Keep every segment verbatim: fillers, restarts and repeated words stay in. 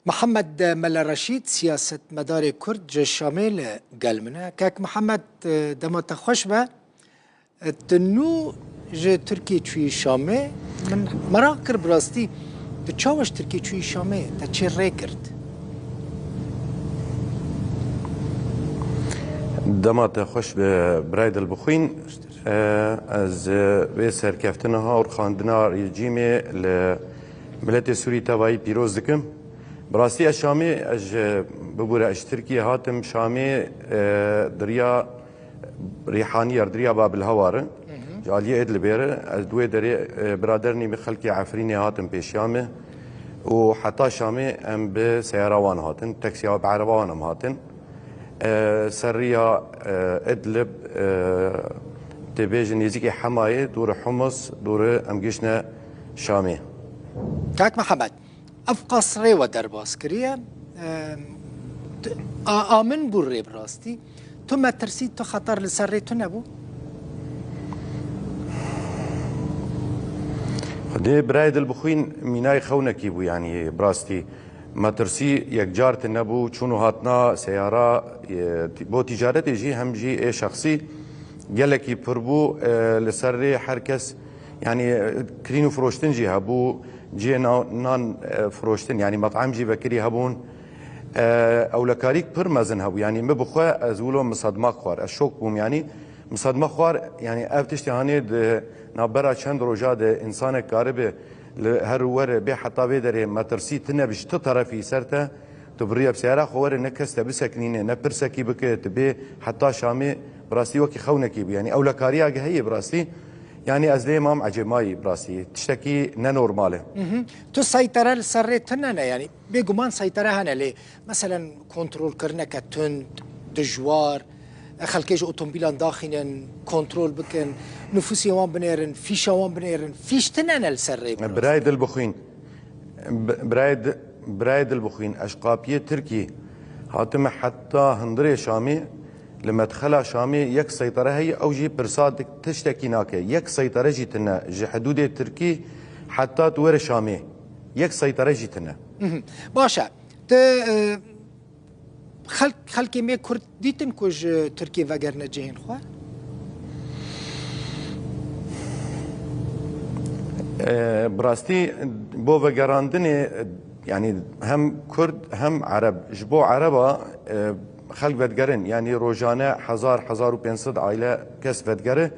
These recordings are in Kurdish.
Mihemed Mele Reşîd, siyasetmedarê Kurd ji Şamê li gel min e. Kek Mihemed, dema te xweş be. Tu nû ji Tirkiyê çûyî Şamê. Min meraq kir bi rastî, tu çawa ji Tirkiyê çûyî Şamê? Te çi rê girt? Dema te xweş be birayê dilbixwîn. Ez vê serkeftina û rixandina rejîmê li miletê Sûrî tevayî pîroz dikim. Bi rastî ez Şamê, ez ji, bibûre, ez ji Tirkiyê hatim Şamê, e, di riya Rîhanî ye, di riya Babilhewar e. Ji aliyê Idlibê re, ez di wê derê, e, biraderên min xelkê Efrînê hatin pêşiya me û heta Şamê em bi seyara wan hatin, taksiya, bi ereba wan em hatin. E, ser riya, e, Idlib, e, tê bêjin nêzîkê Hemayê, dûrî Humus, dûrî em gihiştine Şamê. Kak Mihemed, ev qas rê we derbas kiriye. Em, tu, a, a min bû rê bi rastî. Tu metirsî, tu xeter li ser rê tune bû? Xwedê birayê dilbixwîn mînayê xewnekî bû, yanî bi rastî metirsî yekcar tune bû, çûn û hatina seyara, e, tî-, bo tîcaretê jî hem jî ê şexsî gelekî pir bû, e, li ser rê her kes, yanî, e, kirîn û firoştin jî hebû, cihê na-, nan, e, firoştin, yanî met'em jî vekirî hebûn. E, ewlekarîk pir mezin hebû. Yanî min bi xwe, ez wilo min sedma xwar. Ez şok bûm, yanî min sedma xwar, yanî ev tiştê hanê di navbera çend roja de însanek karibe li her were bê heta vê derê metirsî tine bi ji ti terefî ser te. Tu bi riya bi seyara xwe were ne kes te bisekinîne, ne pirsekî bike, tu bê heta Şamê, bi rastî wekî xewnekî bû. Yanî ewlekariya ge heye bi rastî. Yanî ez lê mam ecêmayî bi rastî. Tiştekî nenormal e. Mhm. Tu seytere li ser rê tune ne, yanî bêguman seytere hene lê, meselen, kontrolkirineke tund, dijwar, xelkê ji otomobîlan daxînin, kontrol bikin, nifûsê wan binêrin, fîşa wan binêrin, fîş tine ne li ser rê. Birayê dilbixwîn, bi-, birayê di-, birayê dilbixwîn, ez ji qapiyê Tirkî hatime heta hundirê Şamê, li medxela Şamê yek seytere heye, ew jî pirsa di-, tiştekî nake. Yek seytere jî tine ji hidûdê Tirkî heta tu were Şamê. Yek seytere jî tine. Mhm. Baş e. Tu, e, xelk, xelkê me Kurd dîtin ku ji Tirkiyê vegerine cihên xwe? E, bi rastî bo vegerandinê, yanî hem Kurd hem Ereb. Ji bo Ereba, e, xelk vedigerin, yanî rojane hezar, hezar û pênc sed aile kes vedigere.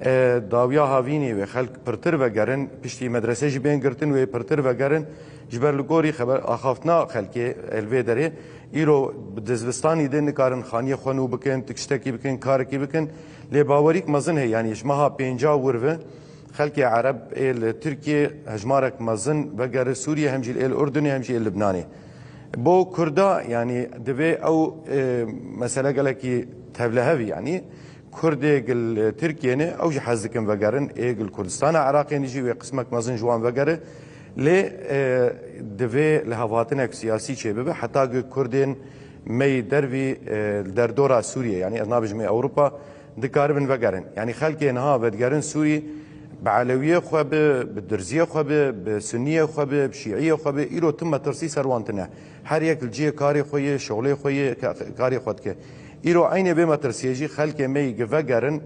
E, dawiya havînê wê xelk pirtir vegerin, piştî medrese jî bên girtin wê pirtir vegerin. Ji ber li gorî xeber axaftina xelkê li vê derê, îro bi dizvistanî de nikarin xaniyê xwe nû bikin, tiştekî bikin, karekî bikin. Lê bawerîk mezin heye, yanî ji meha pênca wir ve xelkê Ereb ê li Tirkiyê hejmarek mezin vegere Sûriyê, hem jî ê li Urdunê, hem jî ê li Libnanê. Bo Kurda, yanî divê ew, e, mesele gelekî tevlihev e, yanî Kurdê gil Tirkiyê ne, ew jî hez dikin vegerin, ê gil Kurdistana Iraqê ne jî wê qismek mezin ji wan vegere. Lê, e, divê lihevhatinek siyasî çêbibe, heta ku Kurdên me yê dervî, e, li derdora Sûriyê, yanî ez nabêjim ê Ewropa, dikaribin vegerin. Yanî xelkê niha vedigerin Sûrî, bi Elewiyê xwe be, bi Dirziyê xwe be, bi Suniyê xwe be, bi Şîiyê xwe be, îro tu metirsî ser wan tine. Her yek li cihê karê xwe yê, şixulê xwe yê, ka-, karê xwe dike. Îro eynê vê metirsiyê jî xelkê me yî gi vegerin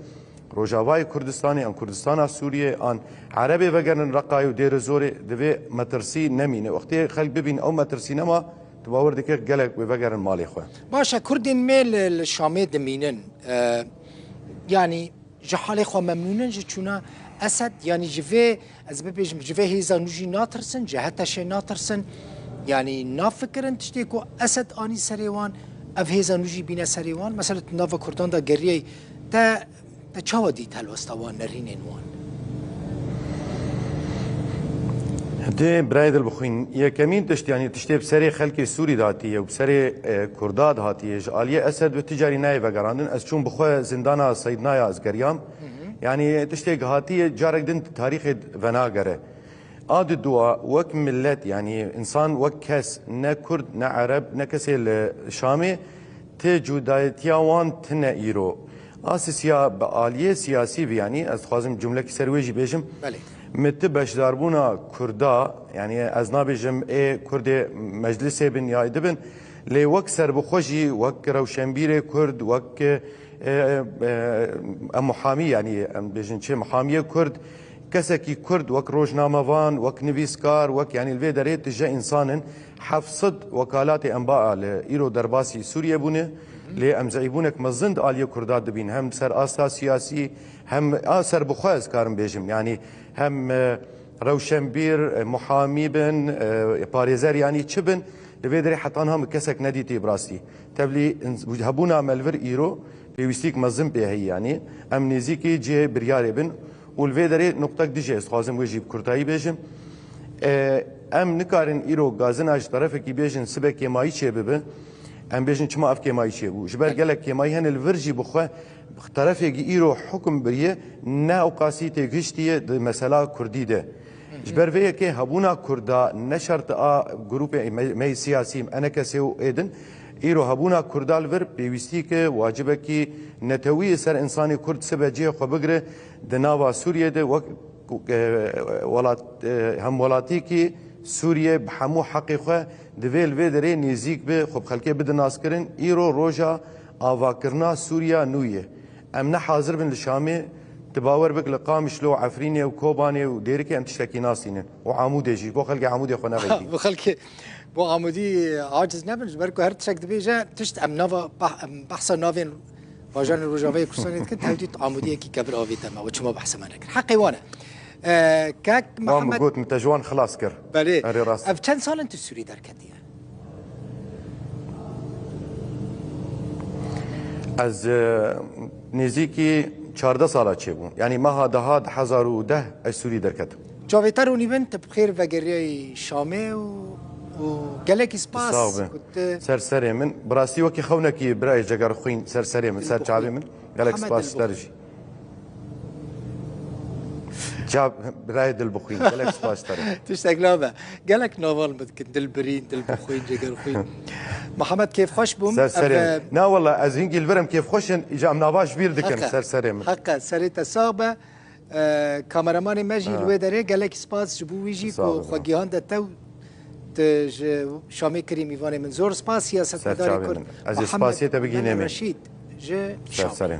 Rojavayê Kurdistanê, an Kurdistana Sûriyê, an Erebê vegerin Reqayê û Dêrê Zorê, divê metirsî nemîne. Wextê xelk bibîn ew metirsî nema, tu bawer dike gelek wê vegerin malê xwe. Baş e, Kurdên me li, li Şamê dimînin. E, yanî ji halê xwe memnûn in, ji çûna Esed, yanî ji vê, ez bibêjim, ji vê hêza nû jî natirsin, ji HTŞê natirsin, yanî nafikirin tiştê ku Esed anî serê wan, ev hêza nû jî bîne serê wan. Mesela tu nava Kurdan de geriyey, te, te çawa dît helwesta wan, nerînên wan? Dê birayê dilbixwîn, yekemîn tişt, yanî tiştê bi serê xelkê Sûrî de hatiye û bi serê, e, Kurda de hatiye, ji aliyê Esed ve ti carî nayê vegerandin. Ez çûm bi xwe zindana Seydnaya ez geriyam. Hı hı. Yanî tiştê hatiye carek din tarîxê venagere. A di dua wek millet, yanî însan wek kes, ne Kurd, ne Ereb, ne kesê li Şamê, ti cudayetiya wan tine îro. A sisiya bi aliyê siyasî ve, yanî ez dixwazim cumlekî ser wê jî bêjim. Belê. Min ti beşdarbûna Kurda, yanî ez nabêjim ê Kurdê meclisê bin ya dibin, lê wek serbixwe jî, wek rewşenbîrê Kurd, wek, e, e, em muhamî, yanî em bêjin çi, muhamiyê Kurd, kesekî Kurd wek rojnamevan, wek nivîskar, wek, yanî li vê derê tije însan in, heft sed wekalatê enba li îro derbasî Sûriyê bûne, lê em zîbûnek mezin di aliyê Kurda dibîn, hem ser asta siyasî, hem a serbixwe ez karim bêjim, yanî hem, e, rewşenbîr, e, muhamî bin, e, parêzer, yanî çi bin, li vê derê heta niha min kesek nedîtî bi rastî. Tevlî ins-, hebûna me li vir îro pêwîstîk mezin pê heyî, yanî em nêzîkî cihê biryarê bin û li vê derê nuqtek dijî ez dixwazim wê jî bi kurtayî bêjim. E, em nikarin îro gazina ji terefekî bêjin sibe kêmayî çêbibe. Em bêjin çima ev kêmayî çêbû. Ji ber gelek kêmayî hene li vir jî bi xwe terefêkî îro hukm biriye, ne ewqasî têgihiştiye di mesela Kurdî de. Ji ber vê yekê hebûna Kurda ne şert a grûpê me, me siyasî, enekesê û êdin, îro hebûna Kurda li vir pêwîstî ke wacibekî netewî ser însanê Kurd sibe cihê xwe bigire di nava Sûriyê de wek, e, welat, e, hemwelatîkî Sûriyê bi hemû heqê xwe divê li vê derê nêzîk be, xwe bi xelkê bide naskirin. Îro roja avakirina Sûriya nû ye. Em ne hazir bin li Şamê, tu bawer bik li Qamişlo, Efrînê û Kobanê û Dêrikê em tiştekî nasînin. Û Amûdê jî, bo xelkê Amûdê xwe neveytî. Bo xelkê, bo Amûdî aciz nebin, ji ber ku her tiştek dibêje, tişt em nava, bah-, em behsa navên bajarên Rojavayê Kurdistanê dikin, tevdî Amûdiyekî kevir avê te me, û çima behsa me nekir. Heqê wan e. E, kak Wan min Mihemed got, min te ji wan xilas kir. Belê. Erê, rast. Ev çend sal in tu Sûrî derketiye? Ez, e, nêzîkî çardeh sala çêbû. Yanî meha deha du hezar û deh ez Sûrî derketim. Çavê te ronî bin, tu bi xêr vegeriyayî Şamê û, û gelekî spas. Sağ be. Ku tu Ser serê min. Bi rastî wekî xewnekî birayê Cegerxwîn ser serê min, ser çavê min. Gelek spas ji te re jî. Ca birayê Dilbixwîn, gelek spas ji te re. Tiştek nabe. Gelek naval min dikin, Dilbirîn, Dilbixwîn, Cegerxwîn. Mihemed, kêfxweş bûm. Ser serê min. Na wela, ez hingî li vir im, kêfxweş in, îca em nava ji bîr dikin, ser serê min. Heqe, serê te sax be. E, kameramanê me jî li wê derê gelek spas ji bo wî jî ku xwe gihande te û tu ji Şamê kirî mîvanê min. Zor spas siyasetmedarê Kurd Mihemed Reşîd ji Şamê.